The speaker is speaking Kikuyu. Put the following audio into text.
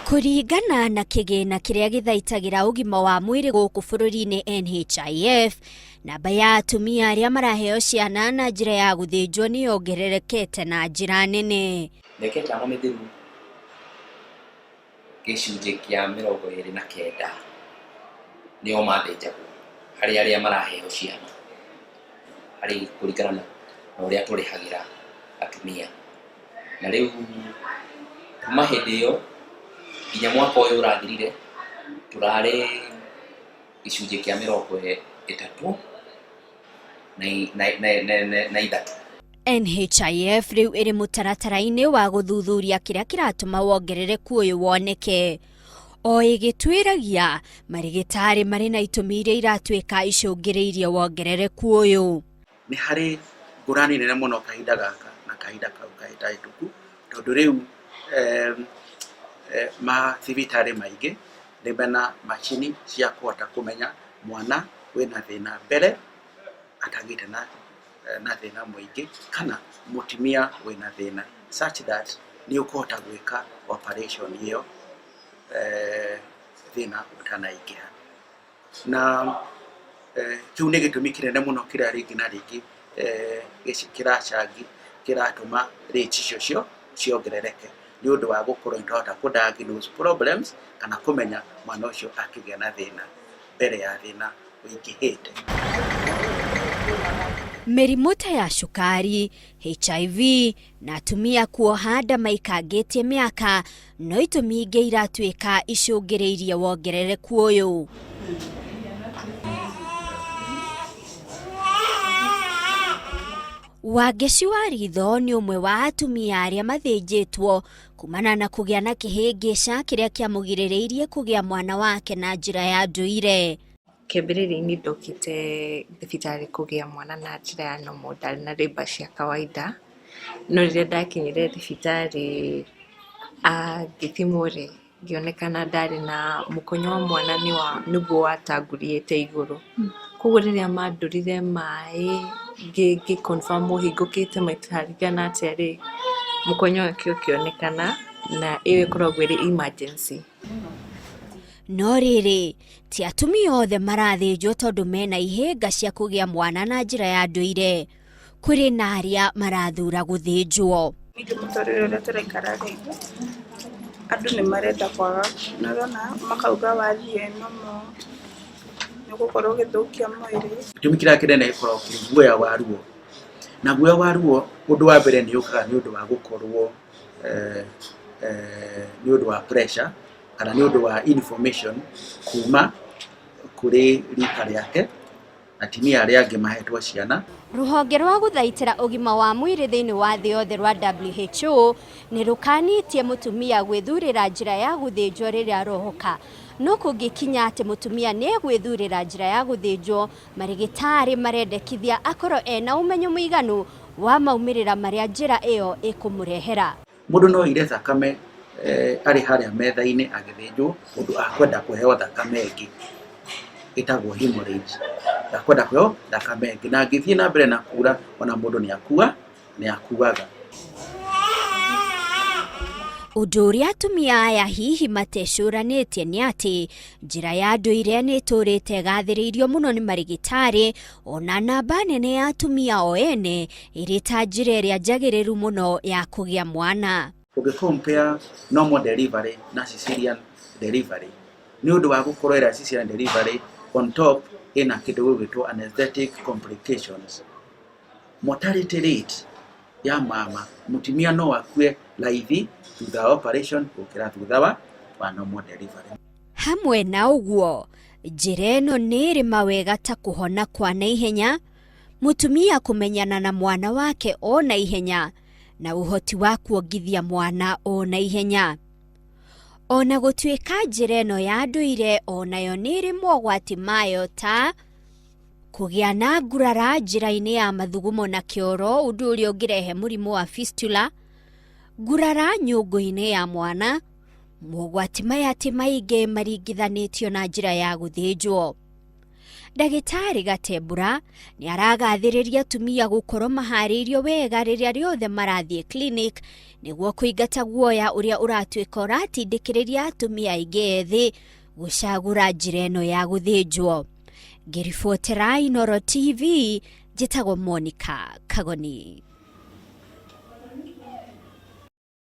Kũringana na kĩgĩna kĩrĩa gĩthaitagĩra ũgima wa mwĩrĩ gũkũ bũrũri-inĩ NHIF, namba ya atumia arĩa maraheo ciana na njĩra ya gũthĩnjwo nĩ yongererekete na njĩra nene. Mĩaka 5 mĩthiru, 29% nĩo mathĩnjagwo harĩ arĩa maraheo ciana, harĩ kũringana na ũrĩa tũrĩhagĩra atumia. Na rĩu kuma hĩndĩ ĩyo nginya mwaka ũyũ ũrathirire, tũrarĩ 33%. NHIF rĩu ĩrĩ mũtaratara-inĩ wa gũthuthuria kĩrĩa kĩratũma wongerereku ũyũ woneke. O ĩgĩtuĩragia, marĩgĩtarĩ marĩ na itũmi iria iratuĩka icũngĩrĩirie wongerereku ũyũ. Nĩ harĩ ngũrani nene mũno kahinda gaka na kahinda kau kahĩtũku, tondũ rĩu mathibitarĩ maingĩ nĩ mena macini cia kũhota kũmenya mwana wĩna thĩna mbere atagĩte na thĩna mũingĩ, kana mũtumia wĩna thĩna, such that nĩ ũkũhota gwĩka operation ĩyo thĩna ũtanaingĩha. Na kĩu nĩ gĩtũmi kĩnene mũno kĩrĩa rĩngĩ na rĩngĩ kĩracangi kĩratũma rates icio ciongerereke, nĩ ũndũ wa gũkorwo nĩ twahota kũ diagnose problems kana kũmenya mwana ũcio akĩgĩa na thĩna mbere ya thĩna ũingĩhĩte. Mĩrimũ ta ya cukari, HIV na atumia kuoha nda maikangĩtie mĩaka no itũmi ingĩ iratuĩka icũngĩrĩirie wongerereku ũyũ. Wangeci wa ritho nĩ ũmwe wa atumia arĩa mathĩnjĩtwo kumana na kũgĩa na kĩhĩngĩca kĩrĩa kĩamũgirĩrĩirie kũgĩa mwana wake na njĩra ya ndũire. Kĩambĩrĩria-inĩ ndokĩte thibitarĩ kũgĩa mwana na njĩra ya normal, ndarĩ na labour cia kawaida, no rĩrĩa ndakinyire thibitarĩ ngĩthimwo rĩ, ngĩonekana ndarĩ na mũkonyo wa mwana nĩguo watangurĩte igũrũ. Koguo rĩrĩa mandũrire maĩ ngĩ confirm hingũkĩte maita atĩa rĩ, mũkonyo wake ũkĩonekana na ĩyo ĩkoragwo ĩrĩ emergency. No rĩrĩ, ti atumia othe marathĩnjwo tondũ mena ihĩnga cia kũgĩa mwana na njĩra ya ndũire. Kũrĩ na arĩa marathura gũthĩnjwo. Ningĩ mũtũrĩre ũrĩa tũraikara rĩ, andũ nĩ marenda kwaga, nĩ ũrona makauga wathiĩ normal nĩ ũgũkorwo ũgĩthũkia mwĩrĩ. Gĩtũmi kĩrĩa kĩnene gĩkoragwo kĩrĩ guoya wa ruo, na guoya wa ruo ũndũ wa mbere nĩ ũkaga nĩ ũndũ wa gũkorwo nĩ ũndũ wa pressure kana nĩ ũndũ wa information kuma kũrĩ rika rĩake, atumia arĩa angĩ mahetwo ciana. Rũhonge rwa gũthaitĩra ũgima wa mwĩrĩ thĩinĩ wa thĩ yothe rwa WHO nĩ rũkanĩtie mũtumia gwĩthurĩra njĩra ya gũthĩnjwo rĩrĩa arohoka. No kũngĩkinya atĩ mũtumia nĩ egwĩthurĩra njĩra ya gũthĩnjwo, marĩgĩtarĩ marendekithia akorwo ena ũmenyo mũiganu wa maumĩrĩra marĩa njĩra ĩyo ĩkũmũrehera. Mũndũ no aire thakame arĩ harĩa metha-inĩ agĩthĩnjwo, ũndũ akwenda kũheo thakame ĩngĩ ĩtagwo hemorrhage, akwenda kũheo thakame ĩngĩ, na angĩthiĩ na mbere na kura ona mũndũ nĩ akuaga. Ũndũ ũrĩa atumia aya hihi matecũranĩtie nĩ atĩ njĩra ya ndũire nĩ ĩtũrĩte ĩgathĩrĩirio mũno nĩ marĩgĩtarĩ, ona namba nene ya atumia o ene ĩrĩ ta njĩra ĩrĩa njagĩrĩru mũno ya kũgĩa mwana. Ũngĩ compare normal delivery na cesarean delivery, nĩ ũndũ wa gũkorwo ĩrĩa cesarean delivery on top ĩna kĩndũ gĩgwĩtwo anesthetic complications. Mortality rate ya mama, mũtumia no akue raithi thutha wa operation gũkĩra thutha wa normal delivery. Hamwe na ũguo, njĩra ĩno nĩ ĩrĩ mawega ta kũhona kwa naihenya, mũtumia kũmenyana na mwana wake o naihenya, na ũhoti wa kuongithia mwana o naihenya. Ona gũtuĩka njĩra ĩno ya ndũire onayo nĩ ĩrĩ mogwati mayo ta kũgĩa na ngurara njĩra-inĩ ya mathugumo na kĩoro, ũndũ ũrĩa ũngĩrehe mũrimũ wa fistula, ngurara nyũngũ-inĩ ya mwana. Mogwati maya ti maingĩ maringithanĩtio na njĩra ya gũthĩnjwo. Ndagĩtarĩ Gatembũra nĩ aragathĩrĩria atumia gũkorwo maharĩirio wega rĩrĩa rĩothe marathiĩ clinic nĩguo kũingata guoya ũrĩa ũratuĩka ũratindĩkĩrĩria atumia aingĩ ethĩ gũcagũra njĩra ĩno ya gũthĩnjwo. Ngĩribotera Inooro TV, njĩtagwo Monica Kagoni.